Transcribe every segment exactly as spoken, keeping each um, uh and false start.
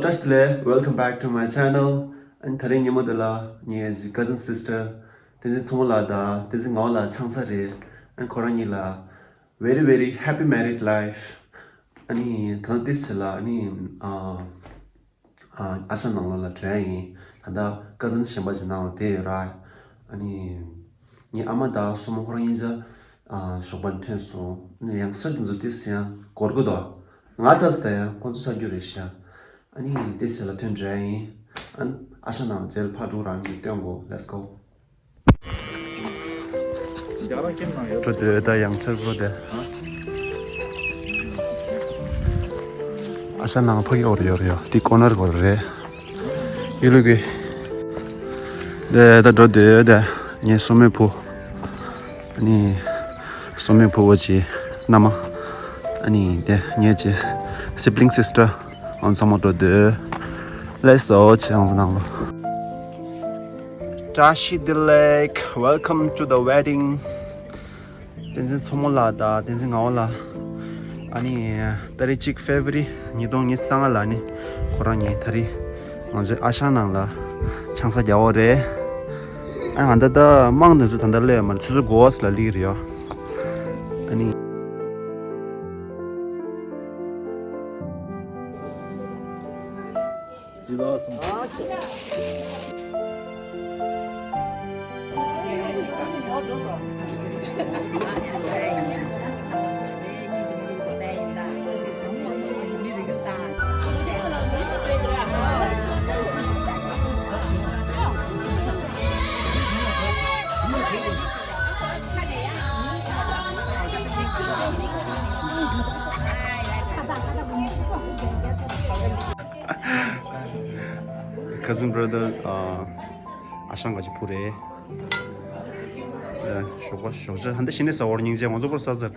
བཀྲ་ཤིས་བདེ་ལེགས། Welcome back to my channel. ཨ་ནི་དེ་རིང་ཉིན་མོ་འདི་ལ་ངའི་cousin sister བསྟན་འཛིན་མཚོ་མོ་ལགས་དང་བསྟན་འཛིན་ངག་དབང་ལགས་ཆང་ས་རེད། ཨ་ནི་ཁོ་རང་གཉིས་ལ་very very happy married life. ཨ་ནི་ད་ལྟ་ཏིས་ལ་ཨ་ནི་ཨ་ཨ་ཨ་ཤ་ནང་ལོགས་ལ་འགྲོ་ཡ་ཡིན། ད་ལྟ་cousin གཞན་པ་ཅིག་ནང་ལ་བསྡད་ཡོད་ར། ཨ་ནི་ངའི་ཨ་མ་དང་སྲུ་མོ་ཁོ་རང་གཉིས་ཆ་ཨ་ཞོགས་པ་ཐོན་སོང་། ཨ་ནི་ཡང་སེ་དེ་ཚོ་ཏིས་ཡང་འགོར་གི་འདུག་ང་ཚ་ས་ད་ཡང་ཁོང་ཚོ་ཚ་རྒྱུ་རེད་ཤག་ཨ་ནི་ཏིས་ལ་ཐོན་འགྲོ་ཡ་ཡིན། ཨ་ནི་ཨ་ཤ་ནང་རྗེས་ལ་ཕར་འགྲོ་རང་གིས་སྟོན་དགོས། Let's go. རྒྱ་རང་ཁྱིམ་ནང་ཡོད། འགྲོ་འདོད་ད་ཡང་སེ་འགྲོ་འདོད། ཨ་ཤ་ནང་ཕ་གི་འོར་ཡོར་ཡོ་དེ་ཀོ་ནར་གོར་རེད། ཡུལ་གི་དེ་ད་འགྲོ་འདོད་ད་ངའི་སྲུ་མོའི་བུ། ཨ་ནི་སྲུ་མོའི་བུ་བོ་ཅི་མནའ་མ། ཨ་ནི་དེ་ངའི་ཅི་sibling sister ཨང་ཚང་མ་འགྲོ་འདོད། Let's go ཆེ་ཨང་ཚང་ནང་ལོ། བཀྲ་ཤིས་བདེ་ལེགས། Welcome to the wedding. བསྟན་འཛིན་མཚོ་མོ་ལགས་དང་བསྟན་འཛིན་ངག་དབང་ལགས། ཨ་ནི་ཏ་རིག་གཅིག་ཕེབ་རི་ཉིས་སྟོང་ཉི་ཤུ་རྩ་ལྔ་ལ་ནི་ཁོ་རང་གཉིས་ད་རེས་ང་ཚོའི་ཨ་ཤང་ནང་ལ་ཆང་ས་རྒྱག་འོ་རེད། ཨ་ང་ད་ལྟ་དམངས་དེ་ཚོ་ད་ལྟ་སླེབས་ཡོད་མ་རེད། ཆུ་ཚོད་དགུ་པ་ཙམ་ལ་སླེབས་ཀྱི་རེད་ཡོ། ཨ་ནི། Cousin brother ཨ་ཨ་ཞང་ག་ཅི་ཕུ་རེད། ཨ་ཞོགས་པ་ཞོགས་ཇ་ཧན་ད་ཤི་ནི་ས་བོར་སྙིང་རྗེ་ང་ཚོ་བོར་ས་ཟེར།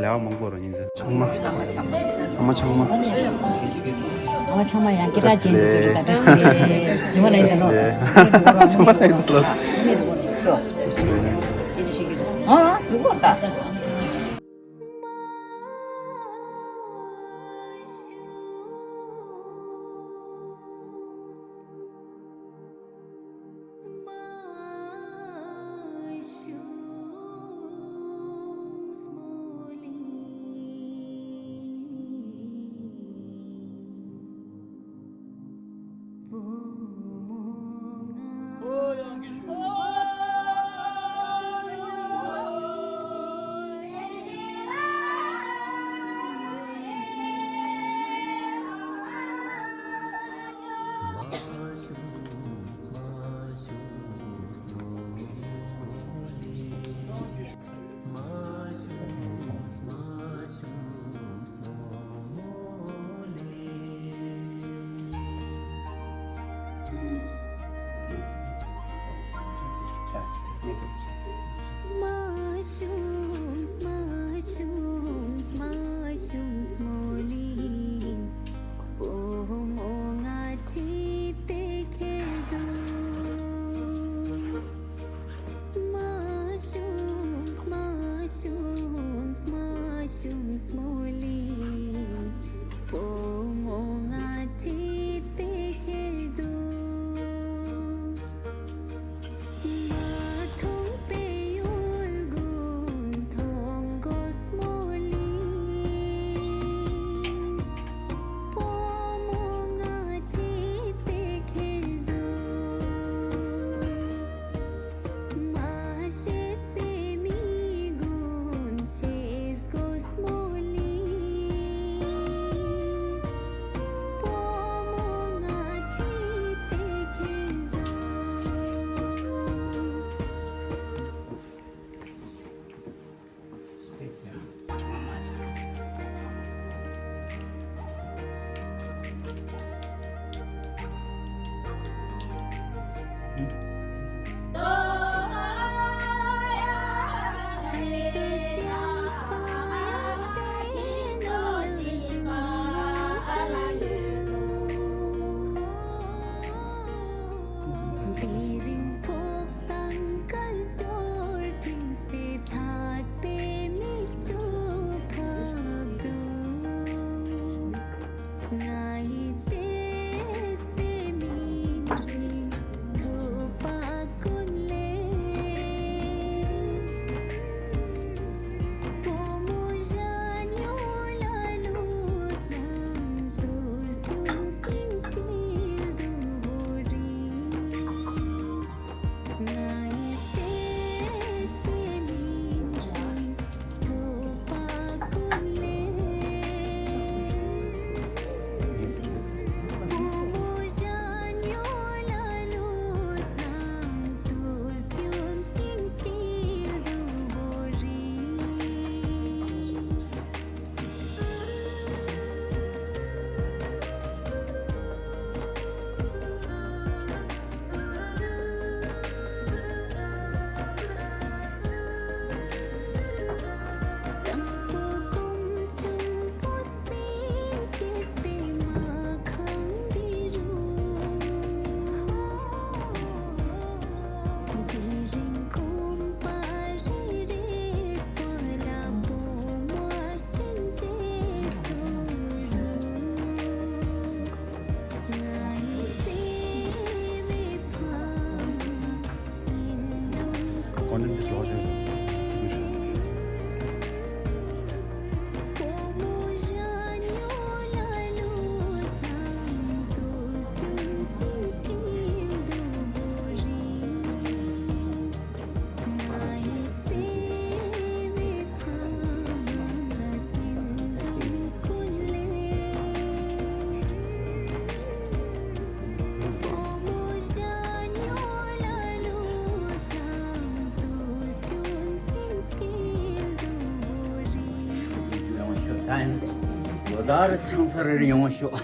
ལས་མང་པོ་རོ་སྙིང་རྗེ། ཆང་མ། ཨ་མ་ཆང་མ། ཨ་མ་ཆང་མ་ཡང་སྐད་གྲགས་ཅན་དུ་གྱུར་ད་བཀྲ་ཤིས་བདེ་ལེགས། ཟི་མ་ལ་ཡིན་ད་ལོ། ཨ་མ་ལ་ཡིན་ད་ལོ། ཨ་ཨ་ཟི་མ་ལ་ཡིན་ད་ལོ། ད་ཡིན། ལོ་ལྟར་ཆང་ས་རེ་རེ་ཡོང་བ་ཤོག་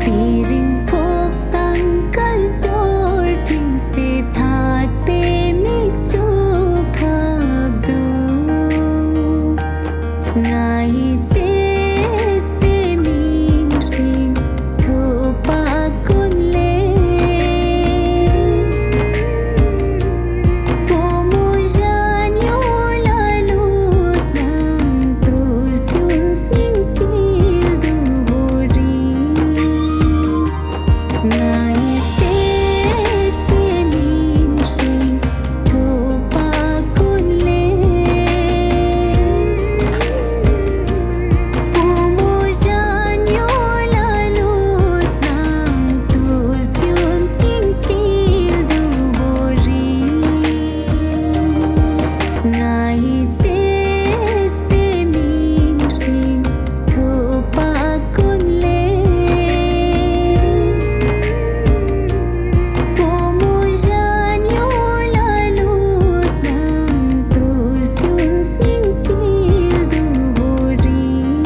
དེ་རིང་ཕོགས་དང་སྐད་ཅོར་ཕྲེང་སྟེ་ཐག་པའི་མིག་ཆུ་ཕབ་འདུག་ང་ཡི་གཅེས་པའི་མིང་སྲིང་ཐོབ་པ་ཀུན་ལེགས། བུ་མོ་གཞན་ཡོད་ལ་ལུས་ནང་དུ་སྐྱོན་སྙིང་སྐྱིད་དུ་བོར་རིང་། ང་ཡི་གཅེས་པའི་མིང་སྲིང་ཐོབ་པ་ཀུན་ལེགས། བུ་མོ་གཞན་ཡོད་ལ་ལུས་ནང་དུ་སྐྱོན་སྙིང་སྐྱིད་དུ་བོར་རིང་། ང་ཡི་གཅེས་པའི་མིང་སྲིང་ཐོབ་པ་ཀུན་ལེགས། བུ་མོ་གཞན་ཡོད་ལ་ལུས་ནང་དུ་སྐྱོན་སྙིང་སྐྱིད་དུ་བོར་རིང་།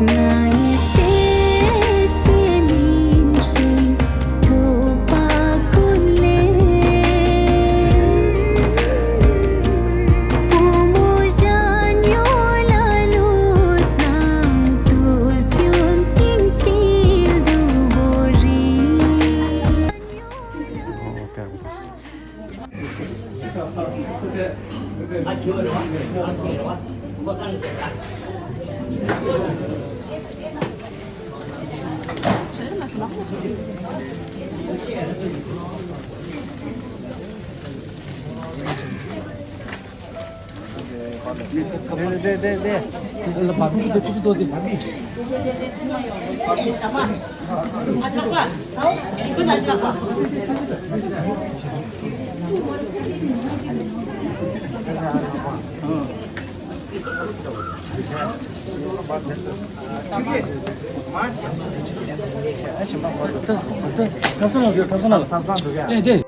ང་ཡི་གཅེས་པའི་མིང་སྲིང་ཐོབ་པ་ཀུན་ལེགས། བུ་མོ་གཞན་ཡོད་ལ་ལུས་ནང་དུ་སྐྱོན་སྙིང་སྐྱིད་དུ་བོར་རིང་། ཐབ་ཚང་ལ་ཡོད། ཐབ་ཚང་ལ། ཐབ་ཚང་འདུག་ཡ། ལྡན་ལྡན།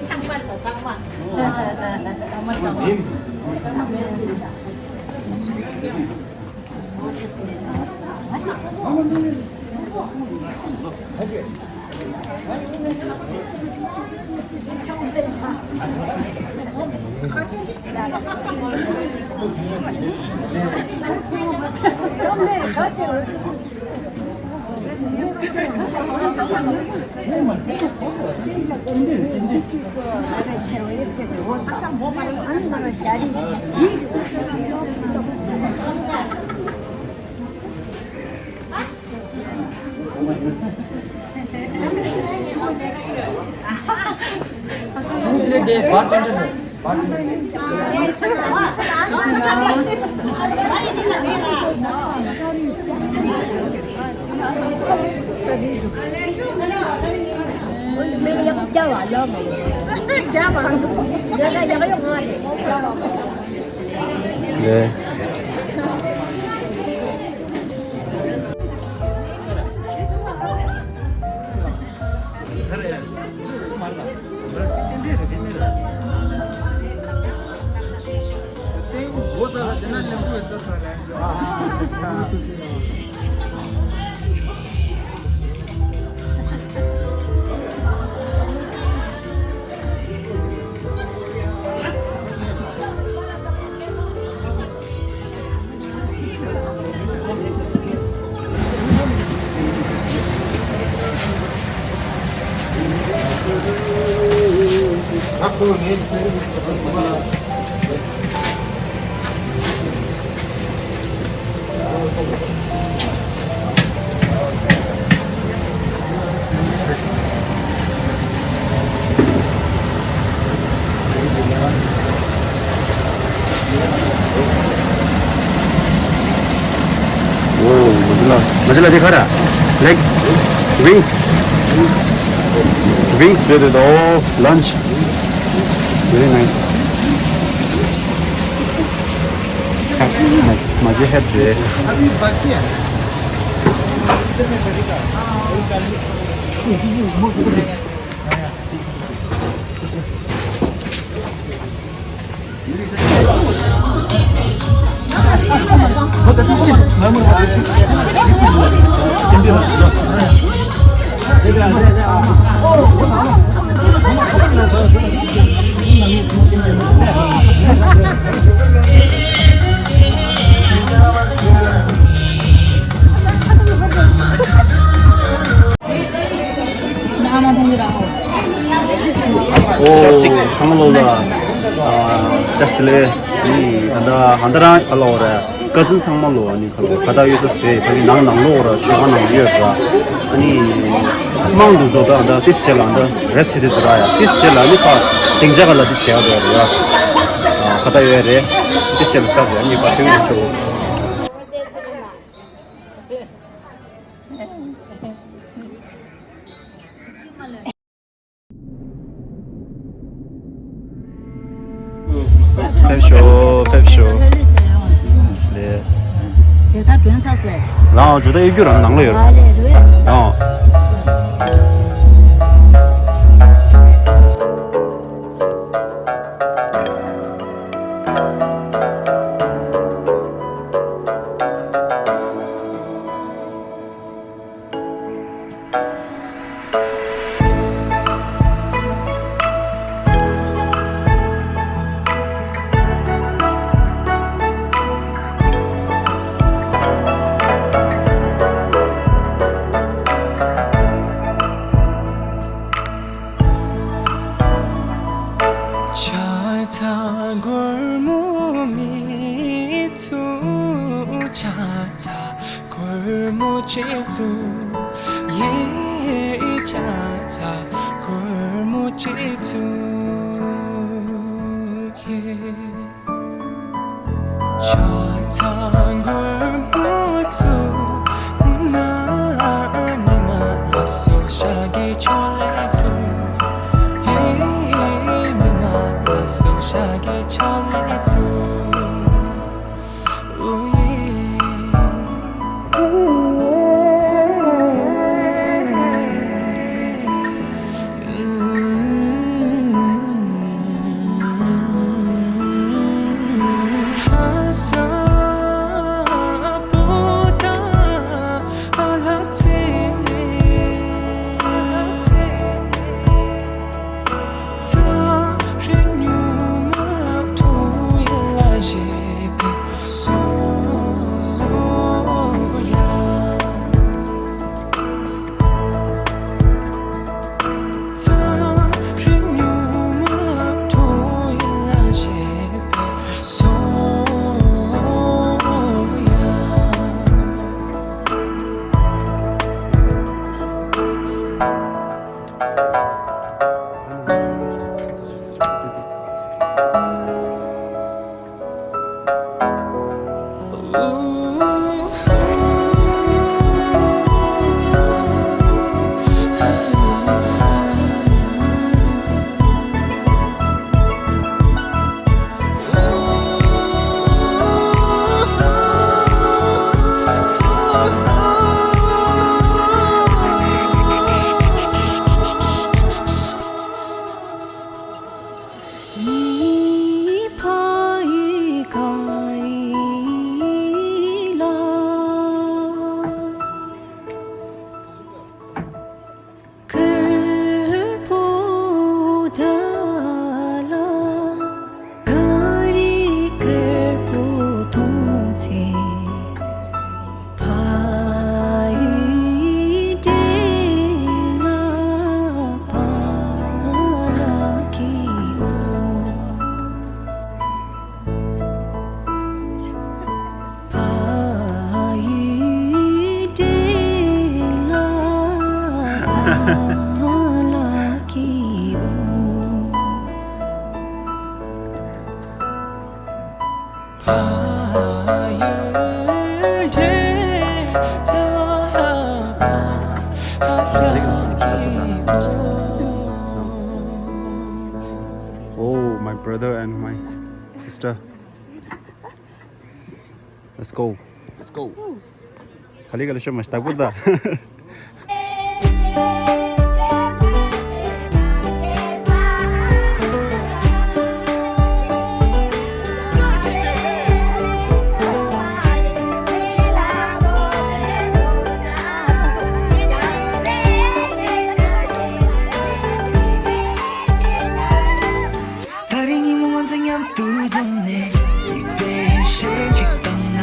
ཚང་མ་ལ་ཚང་མ། ཚང་མ་ཚང་མ། ओ, मजला, मजला दिखा रहा। Like, wings. Wings they दे दो, lunch. Very nice. मजे है ब्रे। ཨོ། ཚང་མ་ལོ་ལ། ཨ། བཀྲ་ཤིས་བདེ་ལེགས། ཨ་ནི་ད་ལྟ་ཧན་ད་རང་ག་ལ་འོ་ར། ཀ་ཛིན་ཚང་མ་ལོ། ཨ་ནི་ག་ལ་འོ་ཁ་ད་ཡོད་ས་རེད། ད་ནི་ནང་ནང་ལོ་འོ་ར། ཆོས་ཁང་ནང་ཡོད་ར། ཨ་ནི་མང་དུ་བཟོ་ད་ད་ཏིས་ཆེ་ལ་ད་རེས་ཆེ་དེ་ཚོ་ར་ཡ། ཏིས་ཆེ་ལ་ནི་ཕ་དེང་ཆ་ག་ལ་ཏིས་ཆེ་ཡ་ར། ཁ་ད་ཡོད་རེད། ཏིས་ཆེ་ལ་ས་རེད། ཨ་ནི་ཕ་ཐེངས་ནས་ཆོག་ཕེབས་ཤོག་ཕེབས་ཤོག་ལགས་སོ། ཇོ་ད་མགྲོན་ཚར་སོང་། ལགས་ཇོ་ད་གཡོ་སྒྱུ་རང་ནང་ལ་ཡོད། ཨ་ལས་རེད། ལགས། ཆ་ཚང་སྒོར་མོ་མི་ཚུགས། ཆ་ཚང་སྒོར་མོ་ཅི་ཚུགས། ཡེ། ཆ་ཚང་སྒོར་མོ་ཅི་ཚུགས། ཡེ། ཆ་ཚང་སྒོར་མོ་ཚུགས། ཧུ་ན་ཉི་མ་ལ་སོགས་ཤ་གི་ཆོ་ལེ་ཚུགས། ཧེ། ཉི་མ་ལ་སོགས་ཤ་གི་ཆོ་ལེ་ཚུགས། ཨུ་ཡེ། Oh, my brother and my sister. Let's go. Let's go. Kali kali show mas tak buta. ད་རིང་ཉིན་མོ་ང་ཚོ་མཉམ་དུ་འཛོམས་ནས། ཡིད་དཔེ་ཞེ་གཅིག་བཏང་ན།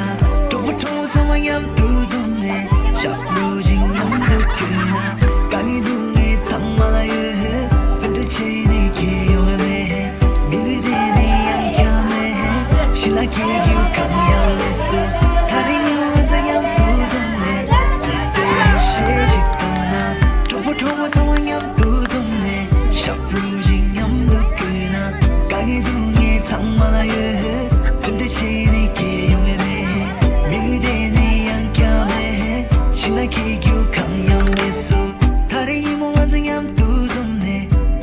གྲོགས་པོ་གྲོགས་མོ་ཚང་མ་མཉམ་དུ་འཛོམས་ནས། ཞབས་བྲོ་ཞིག་མཉམ་དུ་བརྐོས་ན། དཀའ་ངལ་སྡུག་བསྔལ་ཚང་མ་ལ་ཡོད། སེམས་ཁྲལ་བྱས་ནས་ཁྱད་ཡོང་བ་མེད། མི་ལུས་དེ་ནི་ཡང་བསྐྱར་མེད། ཤི་ན་ཁྱེད་རྒྱུ་གང་ཡང་མེད་སོ། ད་རིང་ཉིན་མོ་ང་ཚོ་མཉམ་དུ་འཛོམས་ནས། ཡིད་དཔེ་ཞེ་གཅིག་བཏང་ན། གྲོགས་པོ་གྲོགས་མོ་ཚང་མ་མཉམ་དུ་འཛོམས་ནས། ཞབས་བྲོ་ཞིག་མཉམ་དུ་བརྐོས་ན། དཀའ་ངལ་སྡུག་བསྔལ་ཚང་མ་ལ་ཡོད། སེམས་ཁྲལ་བྱས་ནས་ཁྱད་ཡོང་བ་མེད། མི་ལུས་དེ་ནི་ཡང་བསྐྱར་མེད། ཤི་ན་ཁྱེད་རྒྱུ་གང་ཡང་མེད་སོ། ད་རིང་ཉིན་མོ་ང་ཚོ་མཉམ་དུ་འཛོམས་ནས།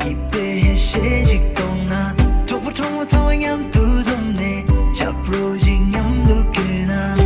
ཡིད་དཔེ་ཞེ་གཅིག་བཏང་ན། གྲོགས་པོ་གྲོགས་མོ་ཚང་མ་མཉམ་དུ་འཛོམས་ནས། ཞབས་བྲོ་ཞིག་མཉམ་དུ་བརྐོས་ན།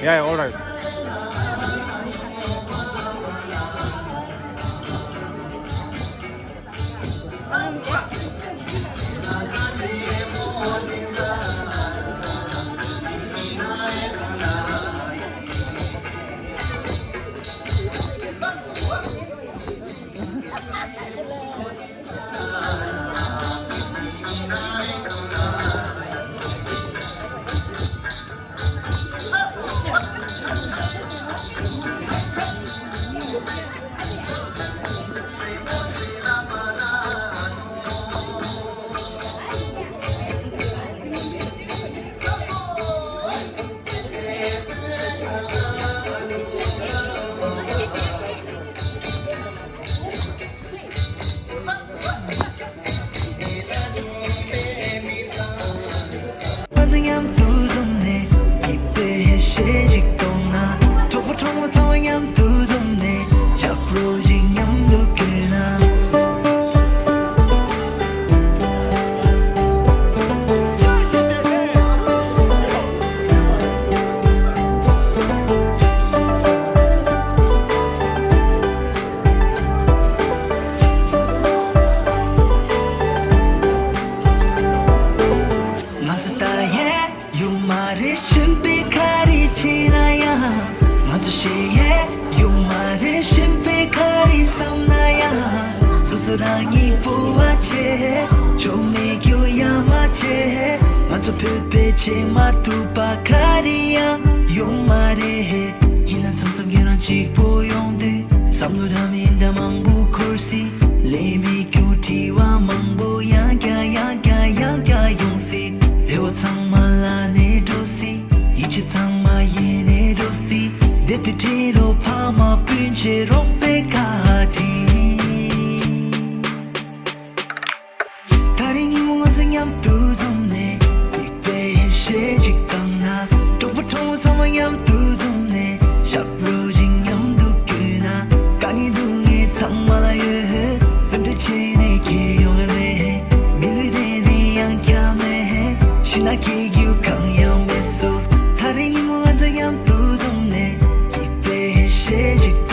Yeah, yeah, all right. ང་ཚོ་མཉམ་དུ་འཛོམས་ནས། ཡིད་དཔེ་ཞེ་གཅིག་གཏོང་ན། གྲོགས་པོ་གྲོགས་མོ་ཚང་མ་མཉམ་དུ་འཛོམས་ནས། ཞབས་བྲོ་ཞིག་མཉམ་དུ་བརྐོས་ན། ང་ཚོ་ད་ཡས་ཡོད་མ་རེད། གཞན་པའི་ག་རེ་བྱས་ན་ཡང་། ང་ཚོ་ཞེ་ཡས་ཡོད་མ་རེད། གཞན་པའི་ག་རེ་བསམ་ན་ཡང་། སོ་སོ་རང་ཉིད་སྤོབས་པ་བྱས། ཆོ་མེད་རྒྱུ་ཡ་མ་བྱས། ང་ཚོ་བོད་པའི་བྱེད་མ་ཐུབ་པ་ག་རེ་ཡང་ཡོད་མ་རེད། ཡིན་ན་མཚམས་མཚམས་ཁྱེད་རང་གཅིག་པོ་ཡོང་དུས། བསམ་བློ་འདྲ་མིན་འདྲ་མང་པོ་འཁོར་སྲིད། ལས་མེད་རྒྱུ་དྲི་བ་མང་པོ་ཡང་བསྐྱར་ཡང་བསྐྱར་ཡང་བསྐྱར་ཡོང་སྲིད། རེ་བ་ཚང་མ་ལ་ནས་འགྲོ་སྲིད། ཡིད་ཆེས་ཚང་མ་ཡེ་ནས་འགྲོ་སྲིད། བདེ་སྡུག་འབྲེལ་ལོ་ཕ་མ་སྤུན་མཆེད་རོགས་པའི་བཀའ་དྲིན། ད་རིང་ཉིན་མོ་ང་ཚོ་མཉམ་དུ་འཛོམས་ནས། ཡིད་དཔེ་ཞེ་གཅིག་བཏང་ན། གྲོགས་པོ་གྲོགས་མོ་ཚང་མ་མཉམ་དུ་འཛོམས་ནས། ཞབས་བྲོ་ཞིག་མཉམ་དུ་བརྐོས་ན། དཀའ་ངལ་སྡུག་བསྔལ་ཚང་མ་ལ་ཡོད། སེམས་ཁྲལ་བྱས་ནས་ཁྱད་ཡོང་བ་མེད། མི་ལུས་དེ་ནི་ཡང་བསྐྱར་མེད། ཤི་ན་ཁྱད་རྒྱུ་གང་ཡང་མེད་སོ། ད་རིང་ཉིན་མོ་ང་ཚོ་མཉམ་དུ་འཛོམས་ནས། ཡིད་དཔེ་ཞེ་གཅིག་